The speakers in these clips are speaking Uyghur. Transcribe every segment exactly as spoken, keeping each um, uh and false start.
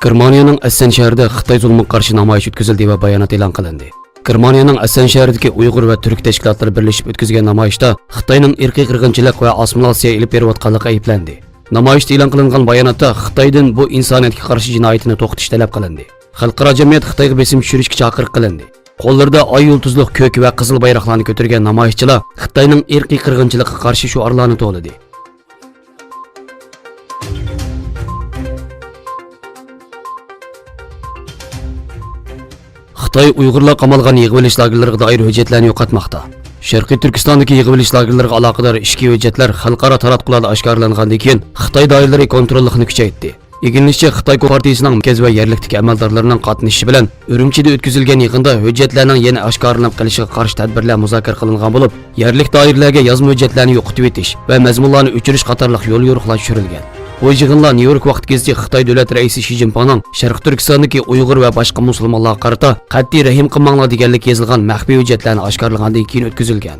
گېرمانىيەنىڭ ئەسسەن شەھىرىدە خىتاي زۇلمىغا قارشى نامايىش ئۆتكۈزۈلدى ۋە بايانات ئېلان قىلىندى. گېرمانىيەنىڭ ئەسسەن شەھىرىدىكى ئۇيغۇر ۋە تۈرك تەشكىلاتلىرى بىرلىشىپ ئۆتكۈزگەن نامايىشتا خىتاينىڭ ئىرقىي قىرغىنچىلىق ۋە ئاسسىمىلياتسىيە ئېلىپ بېرىۋاتقانلىقى ئەيىبلەندى. نامايىشتا ئېلان قىلىنغان باياناتتا خىتايدىن بۇ ئىنسانىيەتكە قارشى جىنايىتىنى توختىتىش تەلەپ قىلىندى. خەلقئارا جەمئىيەت خىتايغا بېسىم چۈشۈرۈشكە چاقىرىق قىلىندى. قوللىرىدا ئاي يۇلتۇزلۇق كۆك ۋە قىزىل بايراقلارنى كۆتۈرگەن نامايىشچىلار خىتاينىڭ ئىرقىي قىرغىنچىلىققا قارشى شوئارلارنى توۋلىدى. خىتاي ئۇيغۇرلار قامالغان يىغىۋېلىش لاگېرلىرىغا دائىر ھۆججەتلەرنى يوقاتماقتا. شەرقىي تۈركىستاندىكى يىغىۋېلىش لاگېرلىرىغا ئالاقىدار ئىچكى ھۆججەتلەر خەلقئارا تاراتقۇلاردا ئاشكارىلانغاندىن كېيىن، خىتاي دائىرىلىرى كونتروللۇقنى كۈچەيتتى. ئىگىلىنىشىچە، خىتاي كومپارتىيىسىنىڭ مەركەز ۋە يەرلىكتىكى ئەمەلدارلىرىنىڭ قاتنىشىشى بىلەن ئۈرۈمچىدە ئۆتكۈزۈلگەن يىغىندا ھۆججەتلەرنىڭ يەنە ئاشكارىلىنىپ قېلىشىغا قارشى تەدبىرلەر مۇزاكىرە قىلىنغان بولۇپ، يەرلىك دائىرىلەرگە يازما ھۆججەتلەرنى يوقىتىۋېتىش ۋە مەزمۇنلارنى ئۆچۈرۈش قاتارلىق يوليورۇقلار چۈشۈرۈلگەن. بۇ يىغىنلار نيۇ يورك ۋاقتى گېزىتى خىتاي دۆلەت رەئىسى شى جىنپىڭنىڭ شەرقىي تۈركىستاندىكى ئۇيغۇر ۋە باشقا مۇسۇلمانلارغا قارىتا قەتئىي رەھىم قىلماڭلار دېگەنلىك يېزىلغان مەخپىي ھۆججەتلەرنى ئاشكارىلىغاندىن كېيىن ئۆتكۈزۈلگەن.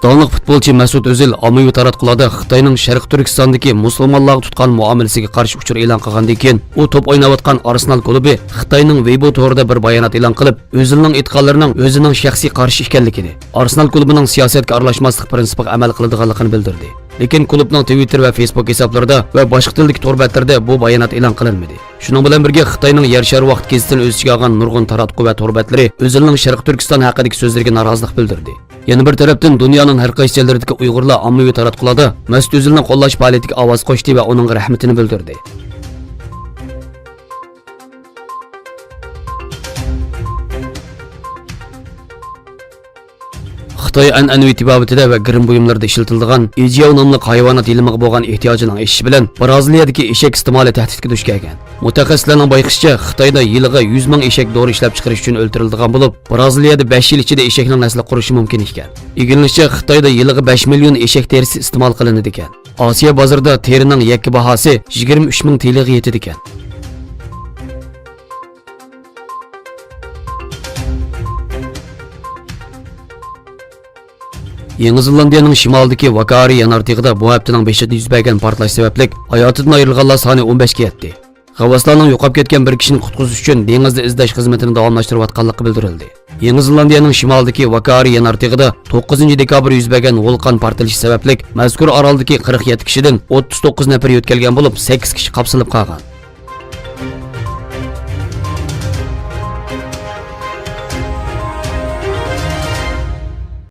داڭلىق پۇتبولچى مەسۇت ئۆزىل ئاممىۋى تاراتقۇلاردا خىتاينىڭ شەرقىي تۈركىستاندىكى مۇسۇلمانلارغا تۇتقان مۇئامىلىسىگە قارشى ئۇچۇر ئېلان قىلغاندىن كېيىن، ئۇ توپ ئويناۋاتقان ئارسېنال كۇلۇبى خىتاينىڭ ۋېيبو تورىدا بىر بايانات ئېلان قىلىپ، ئۆزىلنىڭ ئېيتقانلىرىنىڭ ئۆزىنىڭ شەخسىي قارىشى ئىكەنلىكىنى، ئارسېنال كۇلۇبىنىڭ سىياسەتكە ئارىلاشماسلىق پىرىنسىپىغا ئەمەل قىلىدىغانلىقىنى بىلدۈردى. لېكىن كۇلۇبنىڭ تىۋىتتېر ۋە فېيسبۇك ھېسابلىرىدا ۋە باشقا تىلدىكى تور بەتلىرىدە بۇ بايانات ئېلان قىلىنمىدى. شۇنىڭ بىلەن بىرگە، خىتاينىڭ يەر شارى ۋاقتى گېزىتىنى ئۆز ئىچىگە ئالغان نۇرغۇن تاراتقۇ ۋە تور بەتلىرى ئۆزىلنىڭ شەرقىي تۈركىستان ھەققىدىكى سۆزلىرىگە نارازىلىق بىلدۈردى. يەنە بىر تەرەپتىن، دۇنيانىڭ ھەر قايسى جايلىرىدىكى ئۇيغۇرلار ئاممىۋى تاراتقۇلاردا مەسۇت ئۆزىلنىڭ قوللاش پائالىيىتىگە ئاۋاز قوشتى ۋە ئۇنىڭغا رەھمىتىنى بىلدۈردى. خىتاي ئەنئەنىۋى تېبابىتىدە ۋە گىرىم بۇيۇملىرىدا ئىشلىتىلىدىغان ئىجياۋ ناملىق ھايۋانات يېلىمىغا بولغان ئېھتىياجنىڭ ئېشىشى بىلەن، بىرازىلىيەدىكى ئېشەك ئىستېمالى تەھدىتكە دۇچ كەلگەن. مۇتەخەسسىسلەرنىڭ بايقىشىچە، خىتايدا يىلىغا يۈز مىڭ ئېشەك دورا ئىشلەپچىقىرىش ئۈچۈن ئۆلتۈرۈلىدىغان بولۇپ، بىرازىلىيەدە بەش يىل ئىچىدە ئېشەكنىڭ نەسلى قۇرۇشى مۇمكىن ئىكەن. ئىگىلىنىشىچە، خىتايدا يىلىغا بەش مىليون ئېشەك تېرىسى ئىستېمال قىلىنىدىكەن. ئاسىيا بازىرىدا تېرىنىڭ يەككە باھاسى يىگىرمە ئۈچ مىڭ تىلىغا يېتىدىكەن. يېڭى زېلاندىيەنىڭ شىمالىدىكى ۋاكارى يانار تېغىدا بۇ ھەپتىنىڭ بېشىدا يۈز بەرگەن پارتلاش سەۋەبلىك ھاياتىدىن ئايرىلغانلار سانى ئون بەشكە يەتتى. غەۋۋاللارنىڭ يوقاپ كەتكەن بىر كىشىنى قۇتقۇزۇش ئۈچۈن دېڭىزدا ئىزدەش خىزمىتىنى داۋاملاشتۇرۇۋاتقانلىقى بىلدۈرۈلدى. يېڭى زېلاندىيەنىڭ شىمالىدىكى ۋاكارى يانار تېغىدا توققۇزىنچى دېكابىر يۈز بەرگەن ۋۇلقان پارتلىشى سەۋەبلىك مەزكۇر ئارالدىكى قىرىق يەتتە كىشىدىن ئوتتۇز توققۇز نەپىرى يۆتكەلگەن بولۇپ، سەككىز كىشى قاپسىلىپ قالغان.